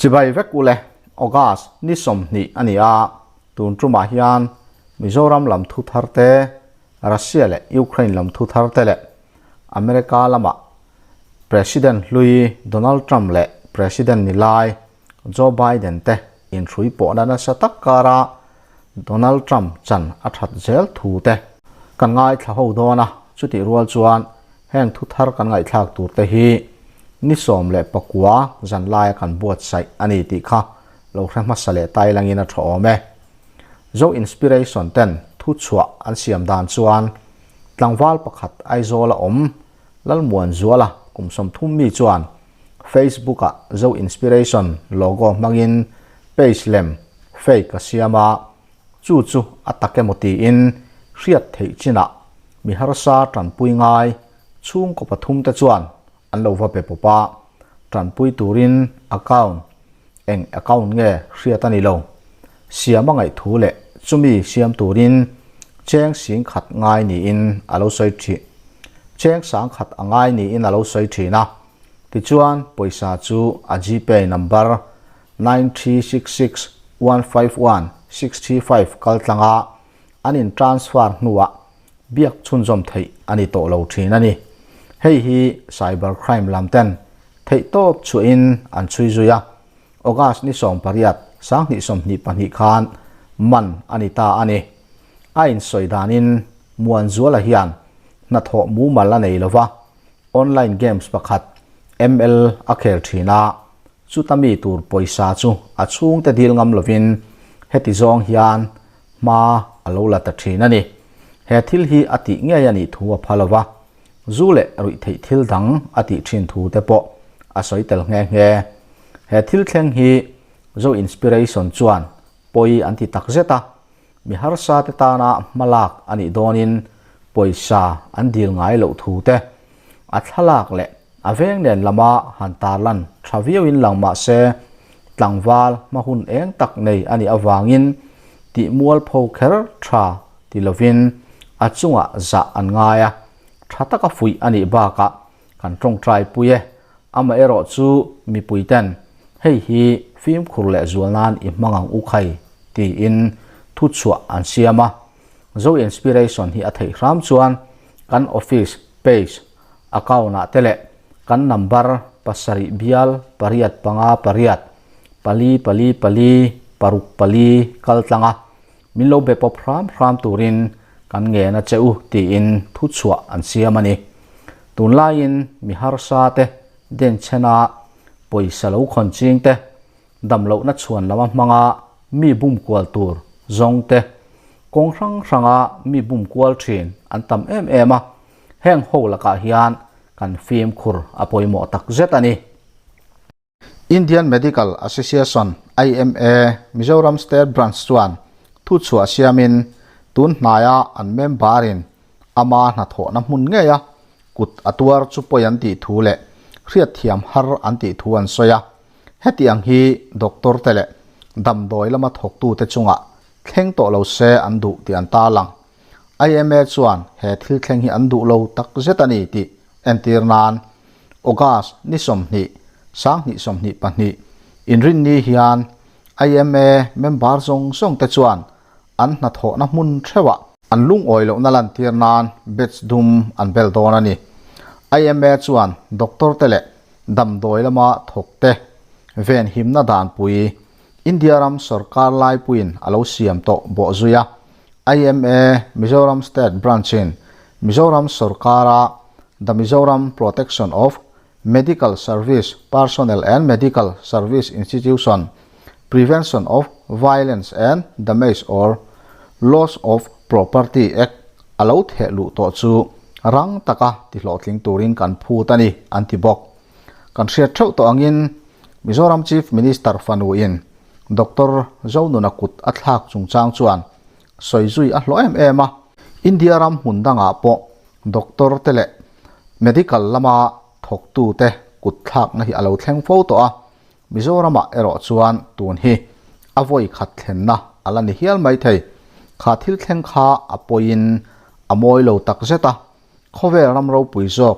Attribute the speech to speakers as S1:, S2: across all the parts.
S1: Chibai vek ule, August ni 20 a ni a, tun tumah hian Mizoram lam thu thar te, Russia leh Ukraine lam thu thar te leh America lama President hlui Donald Trump leh President ni lai Joe Biden te inhrui pawhna nasa tak kara Donald Trump chan a that zel thu te kan ngaithla ho dawn a, chutih rual chuan heng thu thar kan ngaihthlak tur te hi ni 19 zan laia kan buatsaih a ni tih kha lo hre hmasa leh tai langin a tha awm e. Zo Inspiration ten thu chhuah an siam dan chuan tlangval pakhat Aizawl a awm Lalmuanzuala kum 30 mi chuan Facebook-ah Zo Inspiration logo hmangin page lem, fake, a siam a, chu chu a tak emaw tiin hriat theih chinah mi harsa tanpui ngai chhungkaw pathum te chuan an lo va pe pawp a, tanpui turin account, eng account nge hriat a ni lo, siam a ngaih thu leh chumi siam turin cheng sing khat ngai niin a lo sawi thin, cheng sang khat a ngai niin a lo sawi thin a. Tichuan, pawisa chu a GPay number 9366151635 kaltlanga an in transfer hnuah biak chhunzawm theih a ni tawh lo thin a ni. Hei hi cyber crime lam ten theihtawp chhuahin an chhui zui a, August ni 18, 2022 khan man a ni ta a ni. A insawi danin Muanzuala hian hnathawh mumal a nei lova, Online games pakhat ML a khel thin a, chuta mi tur pawisa chu a chhungte dil ngam lovin heti zawng hian hma a lo la ta thin a ni. He thil hi a tih ngei a nih thu a pha lova, zu leh ruih theih thil dang a tih thin thu te pawh a sawi tel nghe nghe. He thil thleng hi Zo Inspiration chuan pawi an ti tak zet a, Mi harsa te tana hmalak a nih dawnin pawisa an dil ngai loh thu te, a thlalak leh a veng nen lama han tarlan tha viauin lang mah se, tlangval hma hun eng tak nei a nih avangin tih mualpho kher tha ti lovin a chungah zah an ngai a, tha taka fuih a nih bakah kan tawngtai pui e. Amaherawh chu mipui ten hei hi fimkhur leh zual nan i hmang ang u khai tiin thu chhuah an siam a. Zo Inspiration hi a theih hram chuan kan office page account ah te leh kan number 7 bial 8 5 8 4 4 4 6 4 kal tlang a min lo be pawp hram hram turin kan ngen a che u tiin thu chhuah an siam a ni. Tunlaiin mi harsa te denchhena pawisa lo khawn ching te, damlohna chhuan lama hmanga mi bum kual tur zawng te, kawng hrang hranga mi bum kual thin an tam em em a, heng ho lakah hian kan fimkhur a pawimawh tak zet a ni. Indian Medical Association, IMA, Mizoram State Branch chuan thu chhuah siamin tun hnaia an member-in ama hnathawhna hmun ngeia kut a tuar chu pawi an tih thu leh hriatthiam har an tih thu an sawi a. Heti ang hi doctor te leh damdawi lama thawktute chungah thleng tawh lo se an duh tih an tarlang. IMA chuan he thil thleng hi an duh lo takzet a ni tih entir nan August ni 20, 2022, Inrinni hian IMA member zawng zawng te chuan an hnathawhna hmun theuhah an lungawi lohna lantir nan badge dum an bel dawn a ni. IMA chuan doctor te leh damdawi lama thawk te venhimna danpui India ram sorkar laipuiin a lo siam tawh bawhzui a. IMA Mizoram State Branch-in Mizoram sorkara The Mizoram Protection of Medical Service Personnel and Medical Service Institution, Prevention of Violence and Damage or Loss of Property Act a lo theh luh tawh chu rang taka tihlawhtling turin kan phut a ni, an ti bawk. Kan hriat theuh tawh angin Mizoram Chief Minister fanuin Doctor Zonuna kut a thlak chungchang chuan sawi zui a hlawh em em a, India ram hmun dangah pawh Doctor te leh medical lama thawktu te kut thlakna hi a lo thleng fo tawh a, Mizoramah erawh chuan tun hi a vawi khat thlenna a la ni hial mai thei. Kha thil thleng kha a pawiin a mawi lo tak zet a, khawvel ram ropui zawk,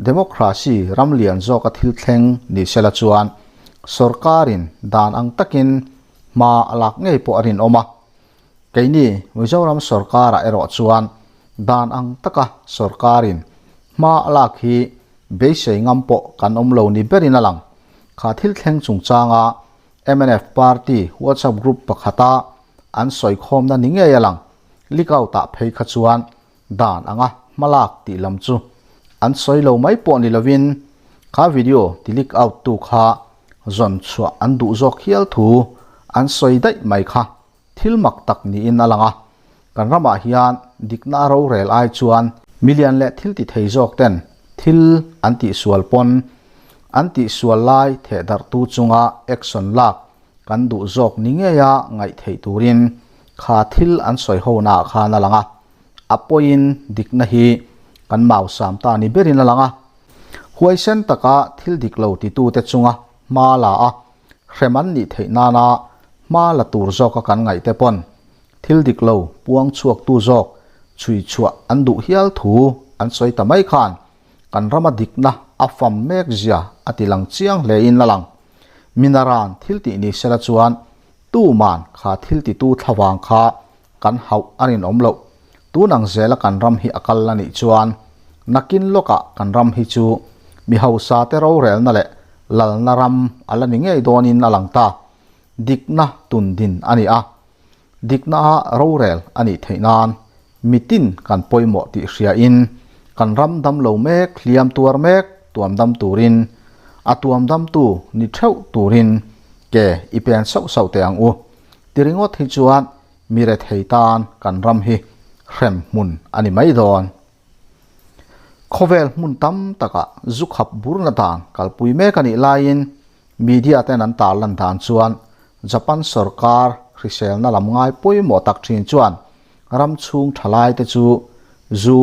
S1: democracy ram lian zawka thil thleng ni sela chuan Sorkarin dan ang takin hma a lak ngei pawh a rinawm a. Keini Mizoram sorkarah erawh chuan dan ang taka sorkarin hma a lak hi beisei ngam pawh kan awm lo ni berin a lang. Kha thil thleng chungchanga mnf party WhatsApp group pakhata an sawikhawmna ni ngei a lang. Leak out ah phei kha chuan dan anga hmalak tih lam chu an sawi lo mai pawh ni lovin kha video ti leak out tu kha zawn chhuah an duh zawk hial thu an sawi daih mai kha thil mak tak niin a lang a. Kan ramah hian dikna a rorel ai chuan milian leh thil ti thei zawk ten thil an tihsual pawn an tihsual lai thehdarhtu chunga action lak kan duh zawk ni ngeia ngaih theih turin kha thil an sawi hona ah khan a lang a, a pawiin dikna hi kan mausam ta ni berin a lang a. Huaisen taka thil dik lo titute chunga hma la a, hrem an nih theih nana hma la tur zawka kan ngaih te pawn thil dik lo puang chhuaktu zawk chhui chhuah an duh hial thu an sawi ta mai khan kan rama dikna a fam mek zia a ti lang chiang hlein a lang. Minaran thil tih ni sela chuan tuman kha thil titu thlavang kha kan hauh a rinawm loh. Tun ang zela kan ram hi a kal a nih chuan nakin lawkah kan ram hi chu mi hausa te rorelna leh lalna ram a la ni ngei dawnin a lang ta. Dikna tun din a ni a. Dikna a rorel a nih theih nan mitin kan pawimawh tih hriain kan ram dam lo mek, hliam tuar mek tuam dam turin, a tuam damtu ni theuh turin ke i pen sauh sauh teh ang u. Ti ringawt hi chuan mi rethei tan kan ram hi hrem hmun a ni mai dawn. Khawvel hmun tam takah zu khap burna dan kalpui mek a nih laiin media ten an tarlan dan chuan Japan sorkar hriselna lam ngai pawimawh tak thin chuan ram chhung thalai te chu zu,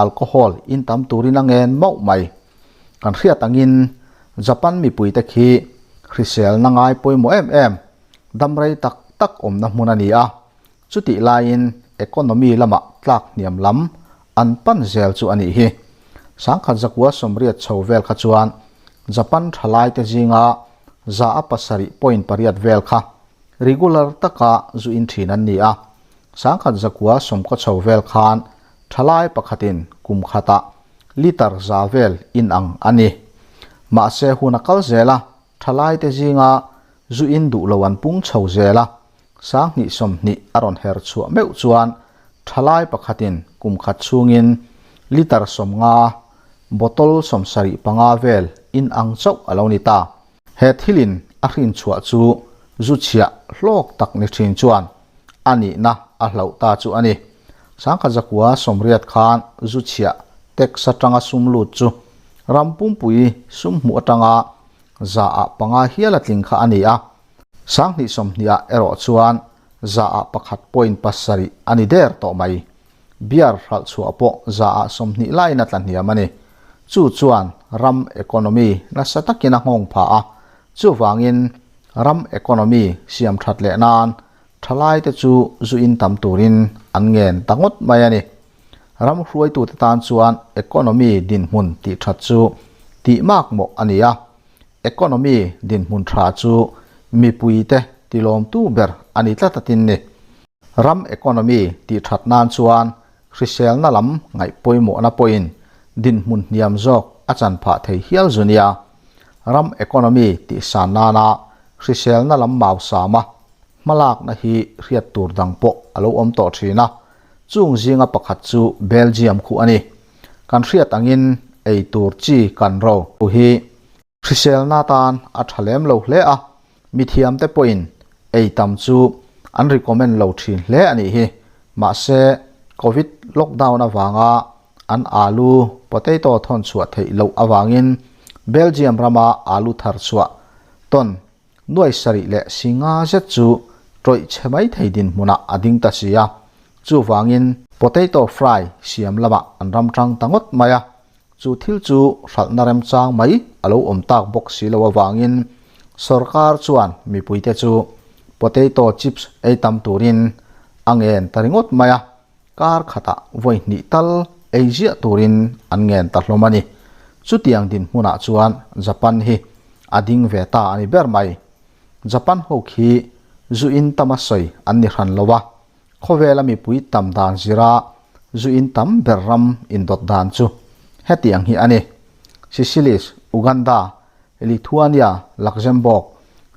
S1: alcohol, in tam turin a ngen mauh mai. Kan hriat angin Japan mipui te khi hriselna ngai pawimawh em em, dam rei tak tak awmna hmun a ni a. Chutih laiin economy lamah tlak hniam lam an pan zel chu a nih hi. Sangkhat zakua sawmriat chho vel kha chuan Japan thalaite zinga za a pasarih point pariat vel kha regular taka zu in thin an ni a. Sangkhat zakua sawmkaw chho vel khan thalai pakhatin kum khatah liter za vel in ang a ni. Mahse hun a kal zel a, thalaite zinga zu in duh lo an pung chho zel a. Sanghnih sawmhnih a rawn her chhuah meuh chuan thalai pakhatin kum khat chhungin litre sawmnga, bottle sawmsarih panga vel in ang chauh a lo ni ta. He thilin a hrin chhuah chu zu chhiah hlawk tak ni thin chuan a nihna a hlauh ta chu a ni. Sangkhat zakua sawmriat khan zu chhiah tax atanga sum lut chu ram pumpui sum hmuh atanga za ah panga hial a tling kha a ni a. Sanghnih sawmhnih ah erawh chuan za ah pakhat point pasarih a ni der tawh mai. Beer hralh chhuah pawh za ah sawmhnih laiin a tla hniam a ni. Chu chuan ram economy nasa takin a nghawng phah a, chuvangin ram economy siam that leh nan thalaite chu zu in tam turin an ngen ta ngawt mai a ni. Ram hruaitute tan chuan economy dinhmun tih that chu tih makmawh a ni a. Economy dinhmun tha chu mipuite tilawmtu ber a ni tlat atin ni. Ram economy tih that nan chuan hriselna lam ngaih pawimawhna pawhin dinhmun hniam zawk a chan phah thei hial zu nia. Ram economy tih san nana hriselna lam mausama hmalakna hi hriat tur dang pawh a lo awm tawh thin a, chung zinga pakhat chu Belgium khu a ni. Kan hriat angin ei tur chi kan ro hi hriselna tan a tha lem lo hle a, mithiamte pawhin ei tam chu an recommend lo thin hle a nih hi. Mahse, Covid lockdown avanga an alu, potato, thawn chhuah theih loh avangin Belgium rama alu thar chhuah tawn Nuai sarih leh si nga zet chu tawih chhe mai thei dinhmunah a ding ta si a, chuvangin potato fry siam lamah an ram tang ta ngawt mai a, chu thil chu hralhna remchang mai a lo awm tak bawk si lo avangin sorkar chuan mipuite chu potato chips ei tam turin a ngen ta ringawt mai a, kar khatah vawi hnih tal ei ziah turin an ngen ta hlawm a ni. Chutiang dinhmunah chuan Japan hi. a ding ve ta a ni ber mai. Japan ho khi zu in tama sawi an ni hran lo a, khawvela mipui tam dan zira zu in tam ber ram indawt dan chu hetiang hi a ni, Sicilies, Uganda, Lithuania, Luxembourg,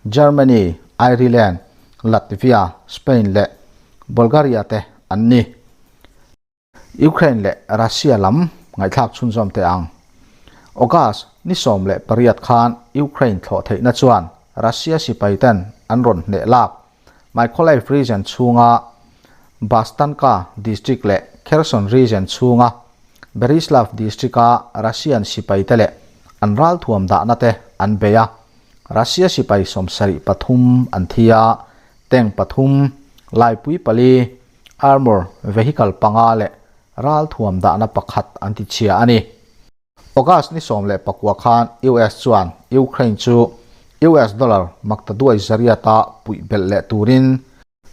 S1: Germany, Ireland, Latvia, Spain leh Bulgaria te an ni. Ukraine leh Russia lam ngaihthlak chhunzawm teh ang. August ni 18 khan Ukraine thlawh theihna chuan Russia sipai ten an rawn hneh lak Mykolaiv region chhunga Bastanka district leh Kherson region chhunga Berislav district-a Russian sipai te leh an ralthuam dahna te an bei a, Russia sipai 73 an thi a, tank pathum, laipui pali, Armour vehicle panga leh ralthuam dahna pakhat an ti chhia a ni. August ni 19 khan US chuan Ukraine chu US dollar maktaduai zariata puih belh leh turin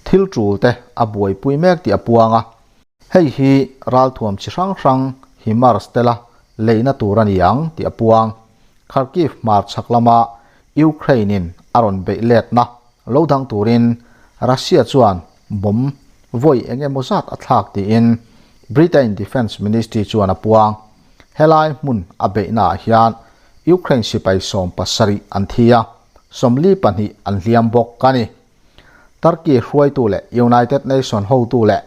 S1: thil tul te a buaipui mek tih a puang a. Hei hi ralthuam chi hrang hrang HIMARS tela leina tur a ni ang tih a puang. Kharkiv hmarchhak lama Ukraine-in a rawn beih letna Lo dang turin Russia chuan bomb vawi eng emaw zat a thlak tiin Britain Defence Ministry chuan a puang. Helai hmun a beihnaah hian Ukraine sipai 70 an thi a, 42 an hliam bawk a ni. Turkey hruaitu leh United Nation hotu leh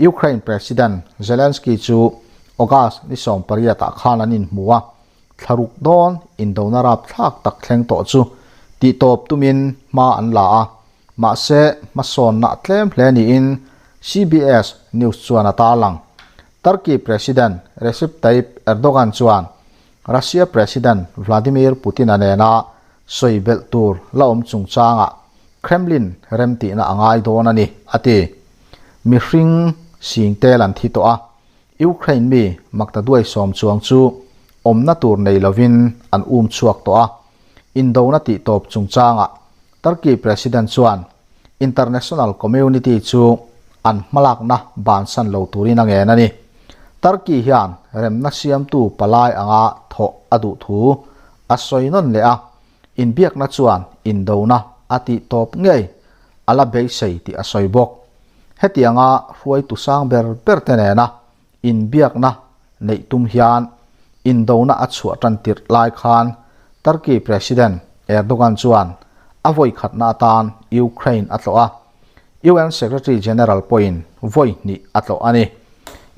S1: Ukraine President Zelensky chu August ni 18 ah khan an inhmu a, Thlaruk dawn indona rapthlak tak thleng tawh chu tihtawp tumin hma an la a, mahse hmasawnna a tlem hle niin CBS News chuan a tarlang. Turkey President Recep Tayyip Erdogan chuan Russia President Vladimir Putin-a nena sawi belh tur la awm chungchangah Kremlin remtihna a ngai dawn a ni, a ti. Mihring sing tel an thi tawh a, Ukraine mi maktaduai sawm chuang chu awmna tur nei lovin an um chhuak tawh a, indona tihtawp chungchangah Turkey President chuan international community chu an hmalakna bansan lo turin a ngen a ni. Turkey hian remna siamtu palai anga thawh a duh thu a sawi nawn leh a, inbiakna chuan indona a tihtawp ngei a la beisei tih a sawi bawk. Hetianga hruaitu sang ber ber te nena inbiakna neih tum hian indona a chhuah tan tirh lai khan Turkey President Erdogan chuan a vawi khatna atan Ukraine a tlawh a, UN Secretary General pawhin vawi hnih a tlawh a ni.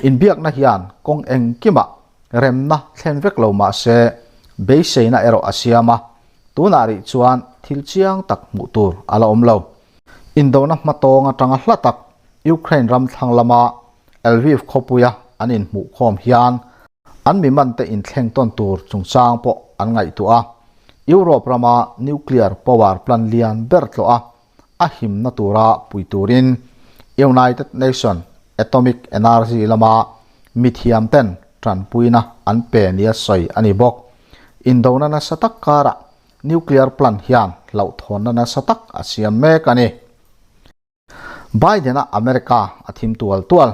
S1: Inbiakna hian kawng engkimah remna thlen vek lo mah se beiseina erawh a siam a, tunah rih chuan thil chiang tak hmuh tur a la awm lo. Indona hmatawng atanga hla tak Ukraine ram thlang lama Lviv khawpuia an inhmuhkhawm hian an mimante inthleng tawn tur chungchang pawh an ngaihtuah a. Europe rama nuclear power plant lian ber tlawh a, a himna tura pui turin United Nation Atomic Energy lama mithiamten tanpuina an pe nia sawi a ni bawk. Indona nasa tak karah Nuclear plant hian hlauhthawnna nasa tak a siam mek a ni. Biden-a America a thim tual tual,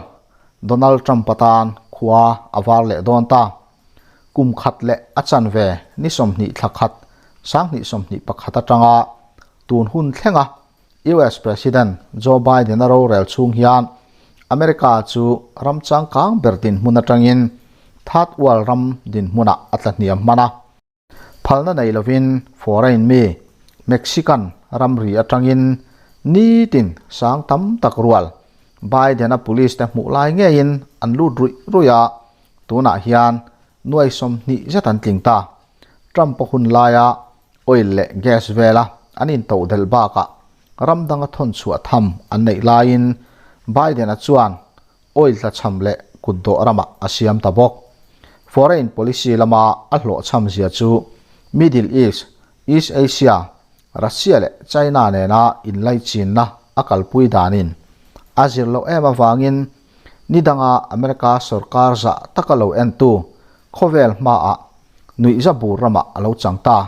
S1: Donald Trump atan khua a var leh dawn ta. Kum khat leh a chanve ni 20 thla khat 2021 atanga tun hun thlenga US President Joe Biden-a rorel chhung hian America chu ram changkang ber dinhmun atangin Third World ram dinhmunah a tla hniam hman a. Phalna nei lovin foreign mi Mexican ramri atangin nitin sang tam tak rual Biden-a police te hmuh lai ngeiin an lut ruih ruih a, tunah hian nuai 20 zet an tling ta. Trump-a hun laia oil leh gas vela an intodelh bakah ram danga thawn chhuah tham an neih laiin Biden-a chuan oil tlachham leh kutdawh ramah a siam ta bawk. Foreign policy lama a hlawhchham zia chu Middle East, East Asia, Russia leh China nena inlaichinna a kalpui danin a zir loh em avangin ni danga America sorkar zah taka lo entu khawvel hmaah nuihza bur ramah a lo chang ta.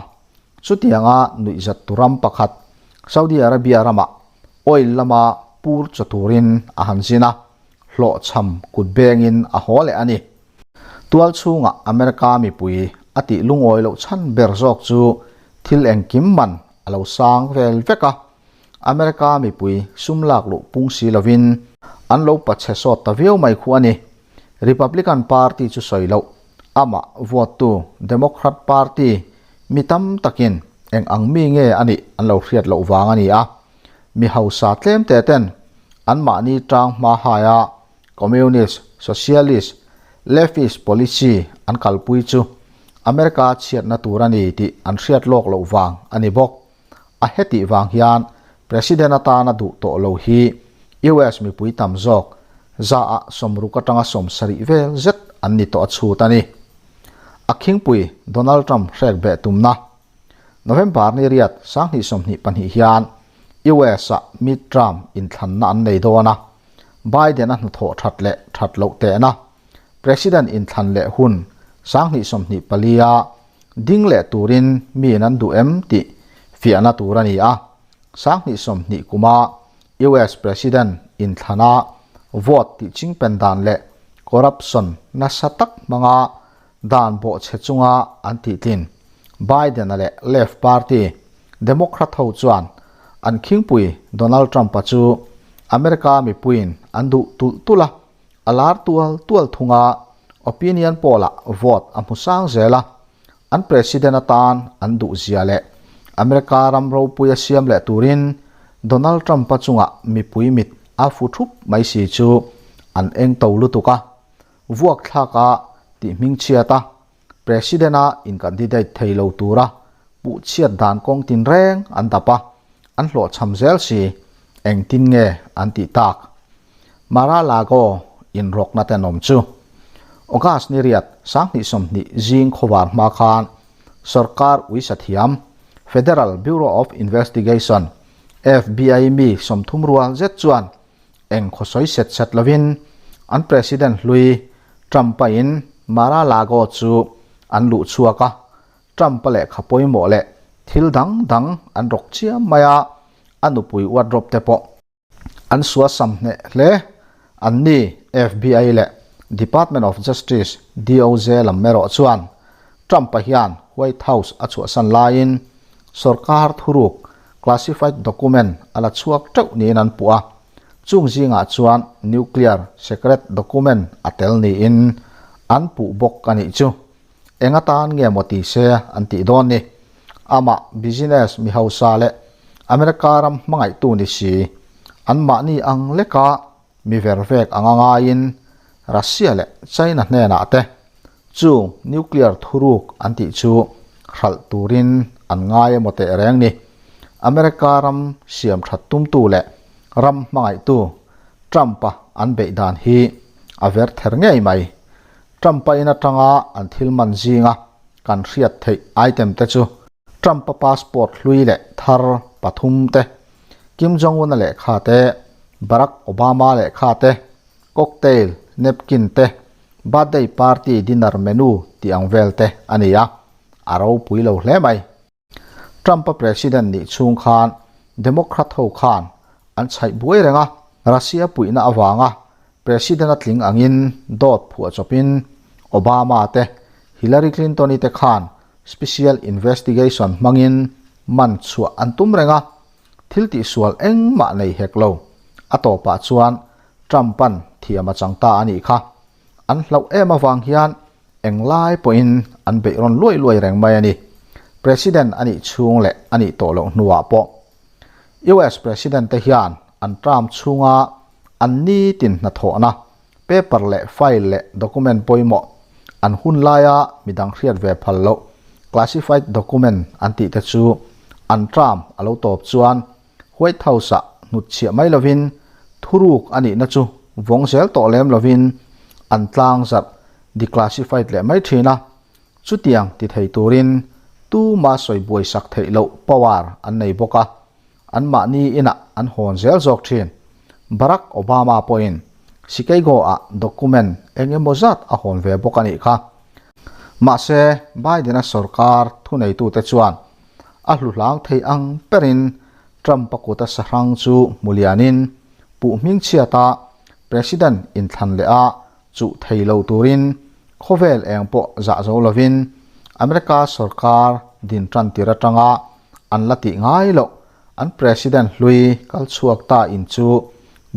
S1: Chutianga nuihzattu ram pakhat Saudi Arabia ramah oil lama pur chaw turin a han zin a, hlawhchham kut bengin a haw leh a ni. Tual chhungah America mipui a tih lungawi loh chhan ber zawk chu Thil engkim man a lo sang vel vek a, America mipui sum lak luh pung si lovin an lo pachhe sawt ta viau mai khu a ni. Republican Party chu sawi loh, amah vote-tu Democrat Party mi tam takin eng ang mi nge a nih an lo hriat loh vang a ni a. Mi hausa tlem te ten anmahni tang hma haia Communist, Socialist, Leftist policy an kalpui chu America chhiatna tur a ni tih an hriat lawk loh vang a ni bawk. A hetih vang hian President atana duh tawh lo hi US mipui tam zawk zaah sawmruk atanga 70 vel zet an ni tawh a chhut a ni. A khingpui Donald Trump hrek beh tumna November ni riat 2022 hian US-ah midterm inthlanna an nei dawn a. Biden a hnathawh that leh that loh tehna President inthlan leh hun 2024 a ding leh turin miin an duh em tih fiahna tur a ni a. 2020 kuma US President inthlana vote tih chingpen dan leh corruption nasa tak hmanga dan bawhchhe chunga an tihtlin Biden-a leh Left Party Democrat ho chuan an khingpui Donald Trump-a chu America mipuiin an duh tulh tulh a, a lar tual tual thung a, opinion poll-ah vote a hmu sang zel a. An president atan an duh zia leh America ram ropui a siam leh turin Donald Trump-a chungah mipui mit a fu thup mai si chu an eng to lutuk a, vuak thlak a tih hmingchhiat a. President-a in-candidate thei lo tura puhchhiat dan kawng tinreng an dap a, an hlawhchham zel si, engtin nge an tih tak? Mar-a-Lago inrawkna tenawm chu August ni riat 2020 zing khawvar hma khan sorkar uisathiam Federal Bureau of Investigation, FBI, mi 30 rual zet chuan eng khawsawi set set lovin an President hlui Trump-a in Mar-a-Lago chu an luh chhuak a, Trump-a lehkha pawimawh leh thil dang dang an rawk chiam mai a, a nupui wardrobe te pawh an suasam hneh hle. An ni FBI leh Department of Justice, DOJ, lam erawh chuan Trump-a hian White House a chhuahsan laiin sorkar thuruk classified document a la chhuak teuh niin an puh a, chung zingah chuan nuclear secret document a tel niin an puh bawk a nih chu. Eng atan nge maw ti se an tih dawn ni? Amah business mi hausa leh America ram hmangaihtu ni si, anmahni ang leka mi vervek anga ngaiin Russia leh China hnenah te chung nuclear thuruk an tih chu hralh turin an ngai emaw teh reng ni. America ram siam that tumtu leh ram hmangaihtu Trump-a an beih dan hi a ver ther ngei mai. Trump-a in atanga an thil man zinga kan hriat theih item te chu Trump-a passport hlui leh thar pathum te, Kim Jong-un-a lehkha te, Barack Obama lehkha te, cocktail, napkin te, birthday party dinner menu tih ang vel te a ni a, a ropui lo hle mai. Trump-a president nih chhung khan Democrat ho khan an chhaih buai reng a, Russia puihna avanga president a tling angin dawt phuah chawpin Obama te, Hillary Clinton-i te khan special investigation hmangin man chhuah an tum reng a, thil tihsual engmah nei hek lo. A tawpah chuan Trump-a'n thiam a chang ta a nih kha. An hlauh em avang hian englai pawhin an beih rawn luai luai reng mai a ni. President a nih chhung leh a nih tawh loh hnuah pawh US President te hian an term chhunga an nitin hnathawhna paper leh file leh document pawimawh an hun laia midang hriat ve phal loh classified document an tih te chu an term a lo tawp chuan White House-ah hnutchhiah mai lovin thuruk a nihna chu vawng zel tawh lem lovin an tlang zarh declassified leh mai thin a, chutiang ti thei turin tuma sawi buaisak theih loh power an nei bawk a, anmahni inah an hawn zel zawk thin. Barack Obama pawhin Chicago-ah document eng emaw zat a hawn ve bawk a nih kha. Mahse, Biden-a sorkar thuneitute chuan a hluhlang thei ang perin Trump-a kuta sahrang chu hmu lianin puh hmingchhiata President inthlan leh a chuh thei lo turin khawvel eng pawh zah zo lovin America sorkar din tan tir atanga an la tih ngai loh an President hlui kal chhuak ta in chu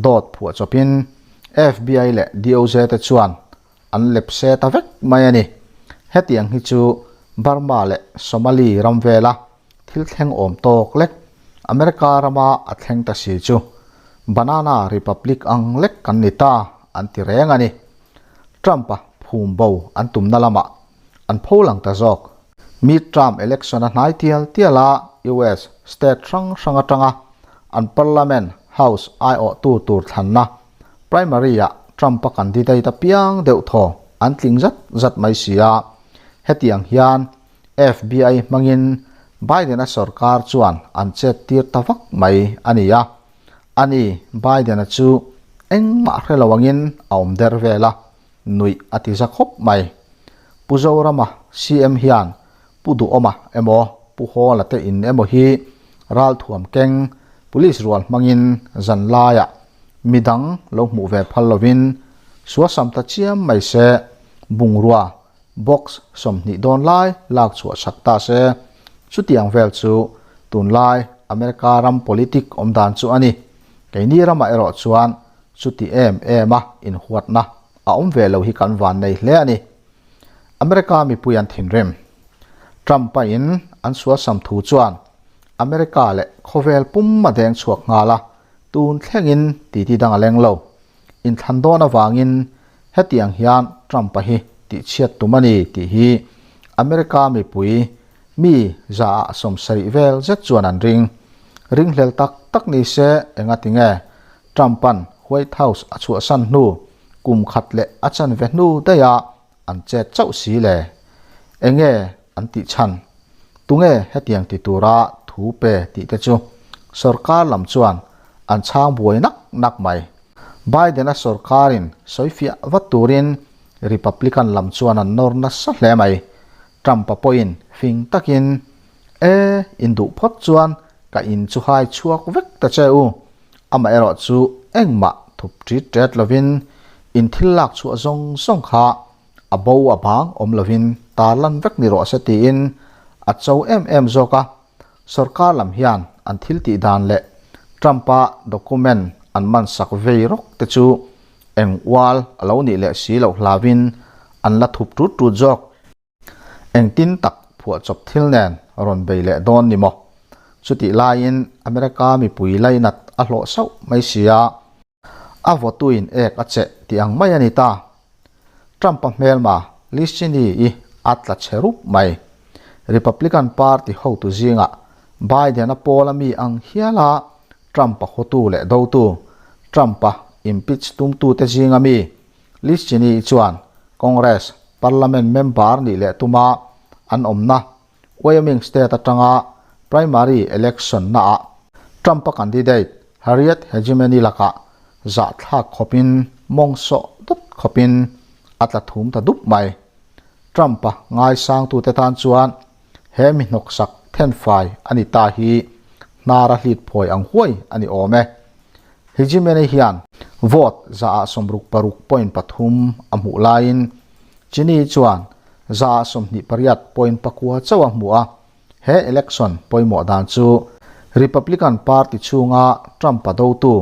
S1: dawt phuah chawpin FBI leh DOJ te chuan an lepse ta vek mai a ni. Hetiang hi chu Burma leh Somali ram vela thil thleng awm tawk lek America rama a thleng ta si chu Banana Republic ang lek kan ni ta an ti reng a ni. Trump-a phum bo an tumna lamah an pho lang ta zawk. Midterm election a hnai tial tial a, US state hrang hrang atanga an parliament house aiawhtu tur thlanna primary-ah Trump-a candidate apiang deuh thaw an tling zat zat mai si a. Hetiang hian FBI hmangin Biden-a sorkar chuan an chet tir ta vak mai a ni a. Ani Biden-a chu engmah hre lo angin a awm der vel a, nuih a ti za khawp mai. Pu Zorama CM hian Pu Duhawma emaw Pu Hawla te in emaw hi ralthuam keng Police rual hmangin zan laiah midang lo hmuh ve phal lovin suasam ta chiam mai se, bungrua box 20 dawn lai lak chhuah chak ta se. Chutiang vel chu tunlai America ram politic awm dan chu a ni. Keini ramah erawh chuan chuti em em a inhuatna a awm ve lo hi kan van nei hle a ni. America mipui an thinrim. Trump-a in an sualsam thu chuan America leh khawvel pum a deng chhuak nghal a, tun thlengin titi dang a leng lo. Inthlan dawn avangin hetiang hian Trump-a hi tihchhiat tum a ni tih hi America mipui mi zaah 70 vel zet chuan an ring. Ringhlel tak tak ni se engatinge Trump-a'n White House a chhuahsan hnu kum khat leh a chanve hnu daih a an chet chauh si le? Enge an tih chhan? Tunge hetiang ti tura thu pe tih te chu sorkar lam chuan an chhang buai nak nak mai. Biden-a sorkarin sawifiah vat turin Republican lam chuan an nawr nasa hle mai. Trump-a pawhin fing takin, E, in duh phawt chuan ka in chu hai chhuak vek ta che u. Amaherawh chu engmah thup ṭit ṭet lovin in thil lak chhuah zawng zawng kha a bo a bang awm lovin tarlan vek ni rawh se tiin a cho em em zawk a. Sorkar lam hian an thil tih dan leh Trump-a document an man sak vei rawk te chu eng ual a lo nih leh si loh hlauin an la thup ṭut ṭut zawk. Engtin tak phuahchawp thil nen rawn bei leh dawn ni maw? Chutih laiin America mipui lainat a hlawh sauh mai si a, a vawtuin ek a cheh tih ang mai a ni ta. Trump-a hmelma Liz Cheney-i a tla chhe rup mai. Republican Party hotu zingah Biden-a pawl a mi ang hiala Trump-a hawtu leh dotu, Trump-a impeach tumtute zinga mi Liz Cheney-i chuan Congress Parliament member nih leh tuma an awmna Wyoming state atanga primary election naah Trump-a candidate Harriet Hageman-i lakah zahthlak khawpin mawng sawh dawt khawpin a tla thum ta dup mai. Trump-a ngaisangtute tan chuan he mi hnawksak thenfai a ni ta hi hnar a hlit phawi ang huai a ni awm e. Hijimene hian vote 66.3 a hmuh laiin Cheney chuan 28.9 chauh a hmu a. He election pawimawh dan chu Republican Party chhunga Trump-a dotu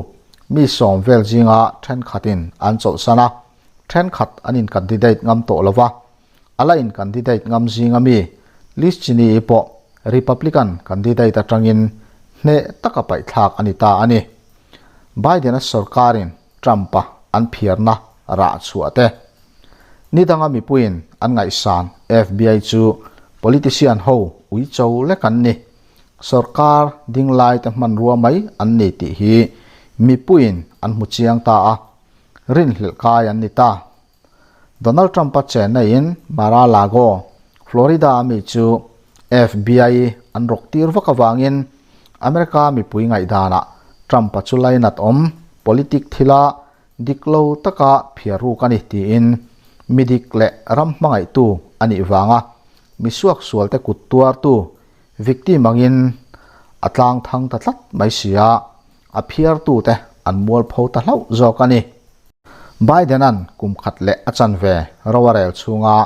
S1: mi 10 vel zinga thenkhatin an chawlhsan a, thenkhat an in-candidate ngam tawh lo va. A la in-candidate ngam zinga mi Liz Cheney-i pawh Republican candidate atangin hneh taka paihthlak a ni ta a ni. Biden-a sorkarin Trump-a an phiarna rah chhuah te. Ni danga mipuiin an ngaihsan FBI chu politician ho uicho lek an ni. Sorkar dinglai te hmanrua mai an ni tih hi mipuiin an hmu chiang ta a, rinhlelh kai an ni ta. Donald Trump-a chenna in Mar-a-Lago, Florida-a mi chu FBI an rawk tir vak avangin America mipui ngaihdanah Trump-a chu lainat awm politic thila dik lo taka phiar ruk a ni tiin mi dik leh ram hmangaihtu a nih vanga mi suaksualte kut tuartu victim angin a tlang thang ta tlat mai si a, a phiartute an mualpho ta hlauh zawk a ni. Biden-a'n kum khat leh a chanve ro a rel chhunga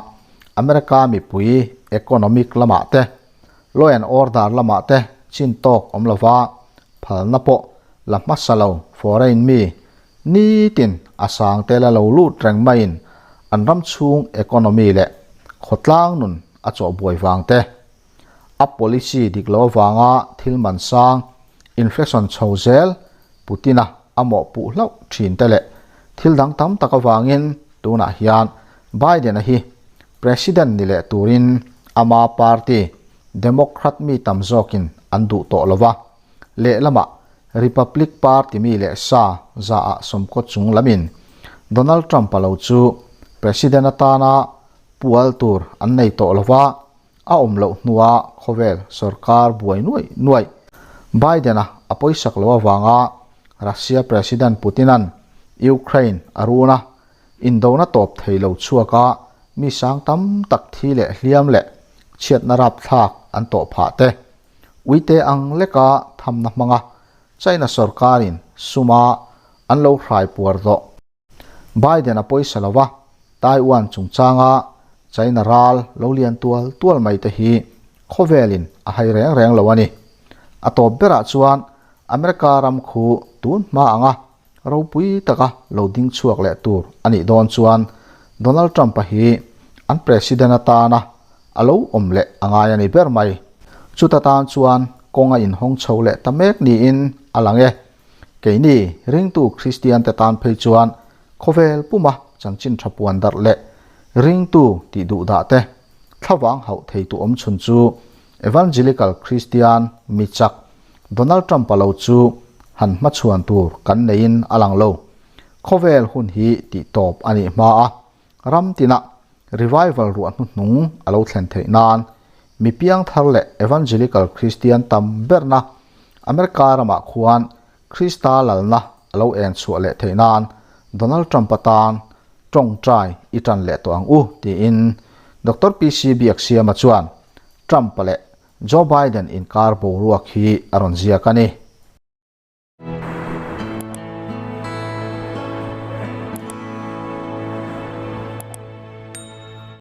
S1: America mipui economic lamah te, Law and order lamah te chin tawk awm lova phalna pawh la hmasa lo foreign mi nitin a sang te la lo lut reng maiin an ram chhung economy leh khawtlang nun a chawh buai vang te. A policy dik lo avanga thil man sang, inflation chho zel, Putin-a a mawhpuh hlauh thin te leh thil dang tam tak avangin tunah hian Biden-a hi President ni leh turin ama party Democrat mi tam zawkin an duh tawh lo va, lehlamah Republic party mi leh sa zaah sawmkaw chung lamin Donald Trump-a lo chu President atana pual tur an nei tawh lo va, A awm loh hnua khawvel sorkar buai nuaih nuaih Biden-a a pawisak loh avanga Russia President Putin-a'n Ukraine a run a, indona tawp thei lo chhuaka mi sang tam tak thi leh hliam leh chhiatna rapthlak an tawh phah te, uite ang leka thamna hmanga China sorkarin suma an lo hrai puar dawh. Biden a pawisa lo va, Taiwan chungchanga China ral lo lian tual tual mai te hi khawvelin a hai reng reng lo a ni. A tawp berah chuan America ram khu tun hma anga ropui taka lo ding chhuak leh tur a nih dawn chuan Donald Trump-a hi an President atana a lo awm leh a ngai a ni ber mai. Chuta tan chuan kawng a inhawng chho leh ta mek niin a lang e. Keini ringtu Kristiante tan phei chuan khawvel puma chanchin tha puan darh leh ringtu tih duh dah te thlavang hauh theitu awm chhun chu Evangelical Kristian mi chak Donald Trump-a lo chu han hmachhuan tur kan neiin a lang lo. Khawvel hun hi tih tawp a nih hma a, ram tinah revival ruah hnuhnung a lo thlen theih nan mi piangthar leh Evangelical Kristian tam berna America ramah khuan Krista lalna a lo eng chhuah leh theih nan Donald Trump-a tan tawngtai i tan leh tawh ang u tiin Doctor PC Biaksiama chuan Trump-a leh Joe Biden inkar boruak hi a rawn ziak a ni.